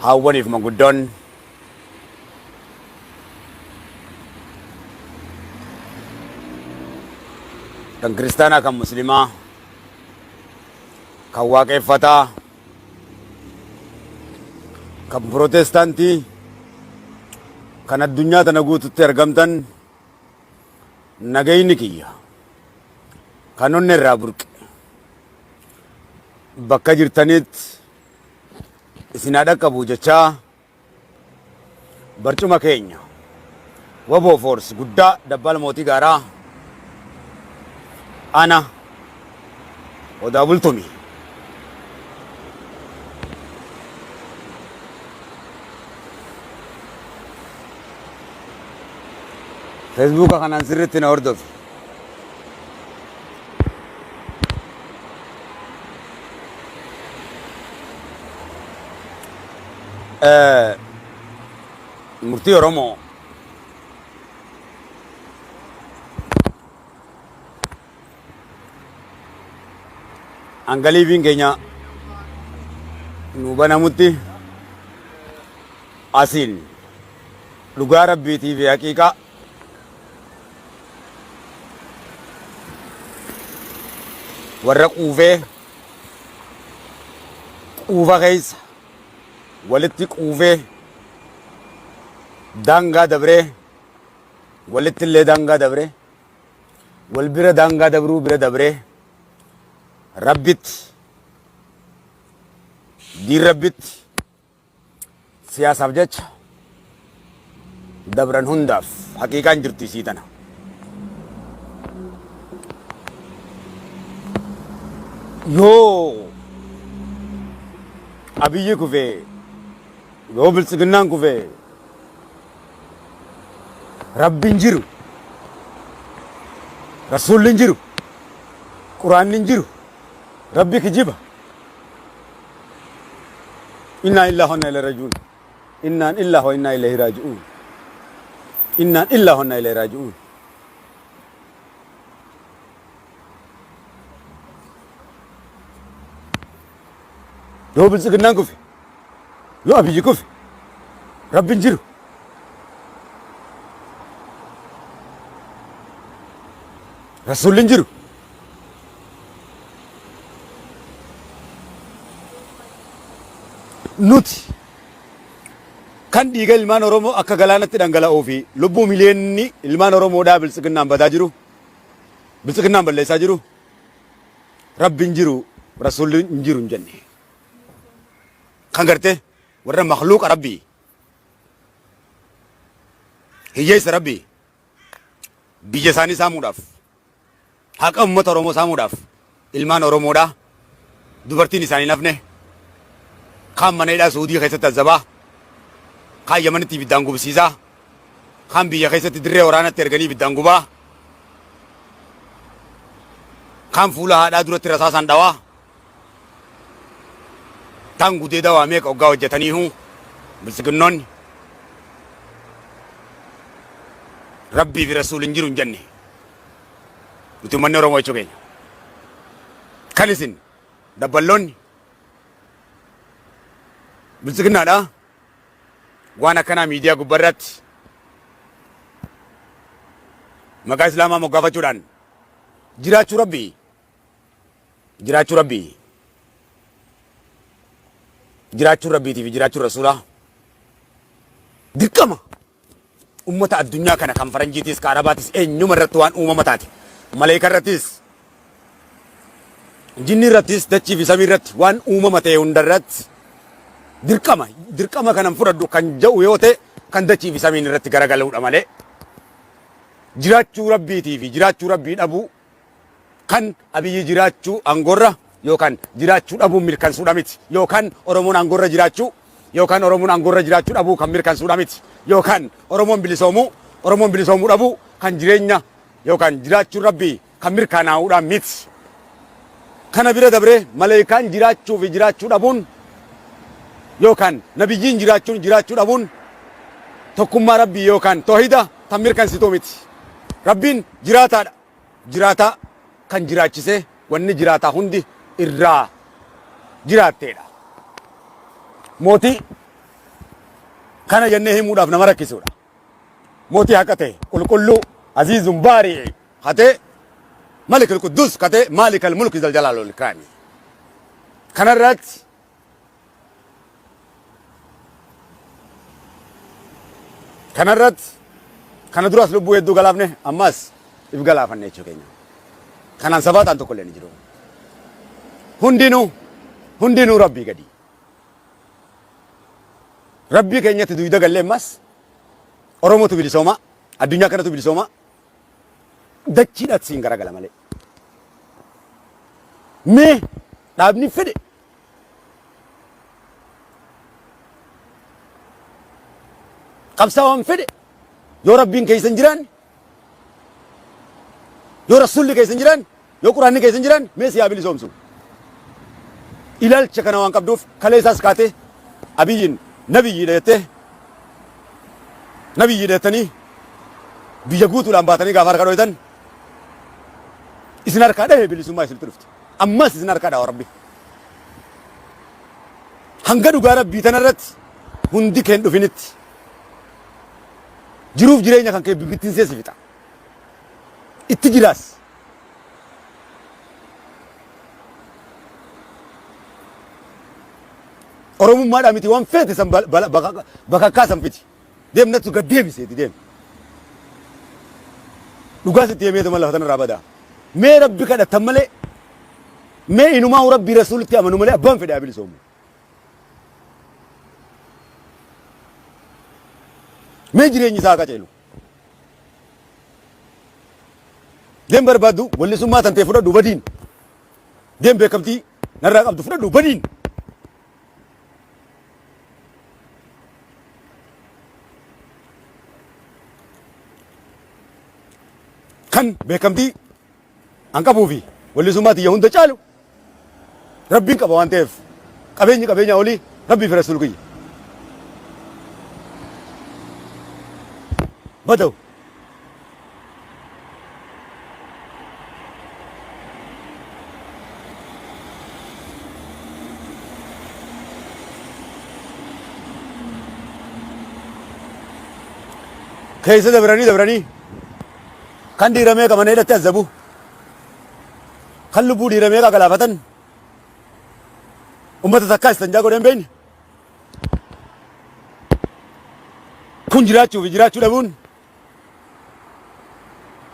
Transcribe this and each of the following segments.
Haawwaniif manguddoon kan kiristaanaa kan muslimaa kan waaqeffataa kan pirootestaantii kan addunyaa tana guututti argamtan nagayni kiyya kan onne irraa burqe bakka jirtanitti isin haa dhaqqabu jechaa barcuma keenya waboo force guddaa dabbaal mootii gaaraa ana Odaa Bultumi. Feesbuuka kanaan sirriitti na hordofi. Murtii Oromoo hanga liiviin keenya nu banamutti asiin dhugaa rabbiitii fi haqiiqaa warra quufee quufa keessa walitti quufee daangaa dabree walitti illee daangaa dabree wal bira daangaa dabruu bira dabree rabbitti diin rabbitti siyaasaaf jecha dabran hundaaf haqiiqaan jirtu isii tana. Yoo Abiyyi kufee yoo biltsiginnaan kufee Rabbi hin jiru Rasuulli hin jiru Quraanni hin jiru Rabbi kijiba Innaa illaahi wa innaa ilaihi raaji'uun. Innaan illaahi wa innaa ilaihi raaji'uun. Innaan illaahi wa innaa ilaihi raaji'uun. Yoo biltsiginnaan kufe, yoo Abiyyi kufe, Rabbi hin jiru. Rasuulli hin jiru. Nuti kan dhiiga ilmaan Oromoo akka galaanatti dhangala'uu fi lubbuu miliyeenni ilmaan Oromoodhaa biltsiginnaan badaa jiru, biltsiginnaan balleessaa jiru, Rabbi hin jiru, Rasuulli hin jiru hin jenne. Kan gartee warra makluuqa Rabbii, hiyyeessa Rabbii, biyya isaanii saamuudhaaf, haqa uummata Oromoo saamuudhaaf ilmaan Oromoodhaa dubartiin isaanii hin hafne kaan mana hidhaa Suudii keessatti azabaa kaan Yamanitti ibiddaan gubsiisaa kaan biyya keessatti dirree waraanatti erganii ibiddaan gubaa kaan fuula haadhaa duratti rasaasaan dhawaa kaan gudeeda waa meeqa hoggaa hojjetaniihu biltsiginnoonni Rabbii fi Rasuul hin jiru hin jenne. Nuti uummanni Oromoo jechuu keenya. Kan isin dabballoonni biltsiginnaadha waan akkanaa miidiyaa gubbarratti maqaa islaamaa moggaafachuudhaan jiraachuu rabbii jiraachuu rabbii jiraachuu rabbiitii fi jiraachuu rasuulaa dirqama ummata addunyaa kana kan faranjiitis ka arabaatis eenyuma irratti waan uumama taate maleeyka irrattis jinni irrattis dachii fi samii irratti waan uumama ta'e hunda irratti dirqama dirqama kanan fudhadhu kan jedhu yoo ta'e kan dachii fi samiin irratti garagaluudha malee jiraachuu rabbiitii fi jiraachuu rabbii dhabuu kan Abiyyi jiraachuu aangorra yookaan jiraachuu dhabuun mirkansuudha miti yookaan Oromoon aangorra jiraachuu yookaan Oromoon aangorra jiraachuu dhabuu kan mirkansuudha miti yookaan Oromoon bilisoomuu Oromoon bilisoomuu dhabuu kan jireenya yookaan jiraachuun Rabbii kan mirkanaa'uudha miti. Kana bira dabree maleekaan jiraachuu fi jiraachuu dhabuun yookaan nabiyyiin jiraachuun jiraachuu dhabuun tokkummaa Rabbii yookaan toohida tan mirkansituu miti. Rabbiin jiraataadha. Jiraataa kan jiraachisee wanni jiraataa hundi irraa jiraatteedha. Mootii Kana jennee himuudhaaf nama rakkisuudha. Mootii haqa ta'e, qulqulluu, aziizun baari'i katee, malikul quddus katee, maalikal mulki zal jalaal wal ikraami. Kanarratti kanarratti kana duraas lubbuu hedduu galaafne ammas if galaafanne jechuu keenya. Kanaan sabaataan tokko illee ni jiru. Hundinuu hundinuu rabbii gadi. Rabbii keenyatti duyda gallee ammas Oromootu bilisooma, addunyaa kanatu bilisooma, dachiidhaatti siin garagala malee. Mee dhaabni fedhe qabsaawaan fedhe yoo rabbiin keessa hin jiraanne yoo rasuulli keessa hin jiraanne yoo quraanni keessa hin jiraanne mee si haa bilisoomsu. Ilaalcha kana waan qabduuf kaleessaas kaatee Abiyyiin nabiyyiidha jettee nabiyyiidha jettanii biyya guutuudhaan baatanii gaafa harka dhoytan isin harkaa dhahe bilisummaa isinitti dhufte. Ammas isin harkaa dhawa rabbi. Hanga dhugaa rabbii tanarratti hundi keen dhufinitti jiruuf jireenya kan kee bibittinsee si fixa. Itti jiraas. Oromummaadhaa miti waan feete san bakakkaa san fiti. Deem nattu gad deebiseeti deem. Dhugaa sitti himeetuma lafa tanarraa badaa. Mee rabbi kadhattan malee mee inumaa rabbii rasuulitti amanu malee abbaan fedhe haa bilisoomu. Mee jireenyi isaa haa qaceelu. Deem barbaaddu wallisummaa tantee fudhadhu badiin. Deem beekamtii narraa qabdu fudhadhu badiin. Kan beekamtii an qabuu fi wallisummaa tiyya hunda caalu Rabbiin qaba waan ta'eef qabeenyi qabeenyaa olii Rabbii fi Rasuul kiyya. Badaw. Keessa dabranii dabranii kan dhiiramee qaban hidhatti azabu. Kan lubbuu dhiira meeqa galaafatan ummata takkaa istanjaa godhee hin beekne. Kun jiraachuu fi jiraachuu dhabuun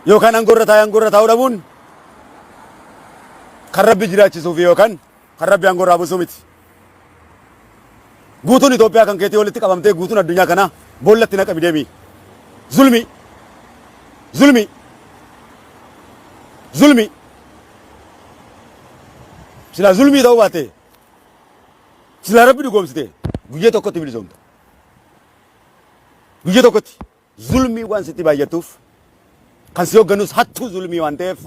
yookaan aangoo irra taa'ee aangoo irra taa'uu dhabuun kan rabbi jiraachisuu fi yookaan kan rabbi aangoo irraa buusuu miti. Guutuun Itoophiyaa kan keetii walitti qabamtee guutuun addunyaa kanaa boollatti naqami deemi. Zulmi. Zulmi. Zulmi. Silaa zulmii ta'uu baate silaa rabbi dhugoomsite guyyaa tokkotti bilisoomta. Guyyaa tokkotti zulmii waan sitti baay'attuuf kan si hoogganus hattuu zulmii waan ta'eef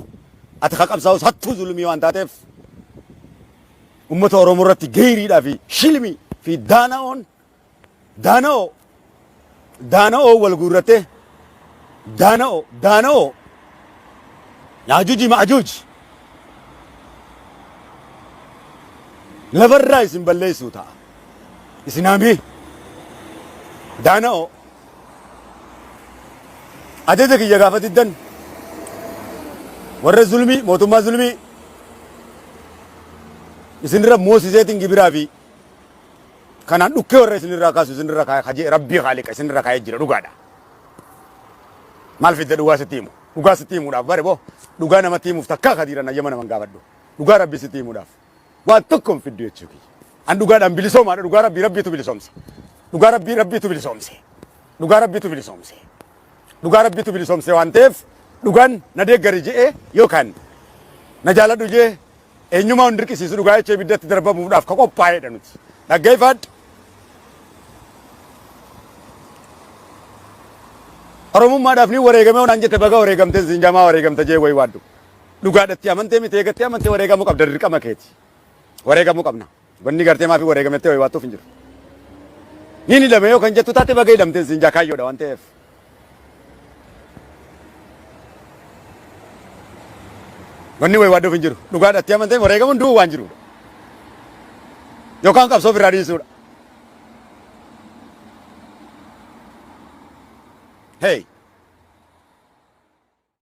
ati ka qabsaa'us hattuu zulmii waan taateef ummata Oromoo irratti geeyriidhaa fi shilmii fi daana'oon daana'oo daana'oo wal guurrattee daana'oo daana'oo yaajuuji ma'ajuuji lafarraa isin balleessuu ta'a isin haamee daana'oo Ajaja kiyya gaafa diddan warra zulmii mootummaa zulmii isinirra moosiseetiin gibiraa fi kanaan dhukkee warra isinirraa kaasu isinirra kaaya kajee rabbii haaliqa isinirra kaayee jira dhugaadha. Maal fidda dhugaa sitti himu? Dhugaa sitti himuudhaaf bare boo dhugaa namatti himuuf takkaa kadiiran hayyama naman gaafadhu. Dhugaa rabbii sitti himuudhaaf. Waan tokko hin fiddu jechuu kiyya. An dhugaadhaan bilisoomaadha. Dhugaa rabbii rabbiitu bilisoomse. Dhugaa rabbii rabbiitu bilisoomse. Dhugaa rabbiitu bilisoomse. Dhugaa rabbiitu bilisoomse waan ta'eef dhugaan na deeggari je'ee yookaan na jaaladhu je'ee eenyumaa hin dirqisiisu dhugaa jechee ibiddatti darbamuudhaaf ka qophaa'eedha nuti. Dhaggeeffadhu. Oromummaadhaaf ni wareegame onaan jette baga wareegamteen siin jamaa wareegamta jee wayi waaddu. Dhugaadhatti amantee miti eegatti amantee wareegamuu qabda dirqama keeti. Wareegamuu qabna. Wanni gartee maafi wareegamettee wayi waattuuf hin jiru. Niin hidhame yoo kan jettu taate baga hidhamteen siin jaa kaayyoodha waan ta'eef. Wanni wayi waadduuf hin jiru. Dhugaadhatti amantee wareegamuun du'uu waan jirudha. Yookaan qabsoo ofirraa dhiisuudha. Hey!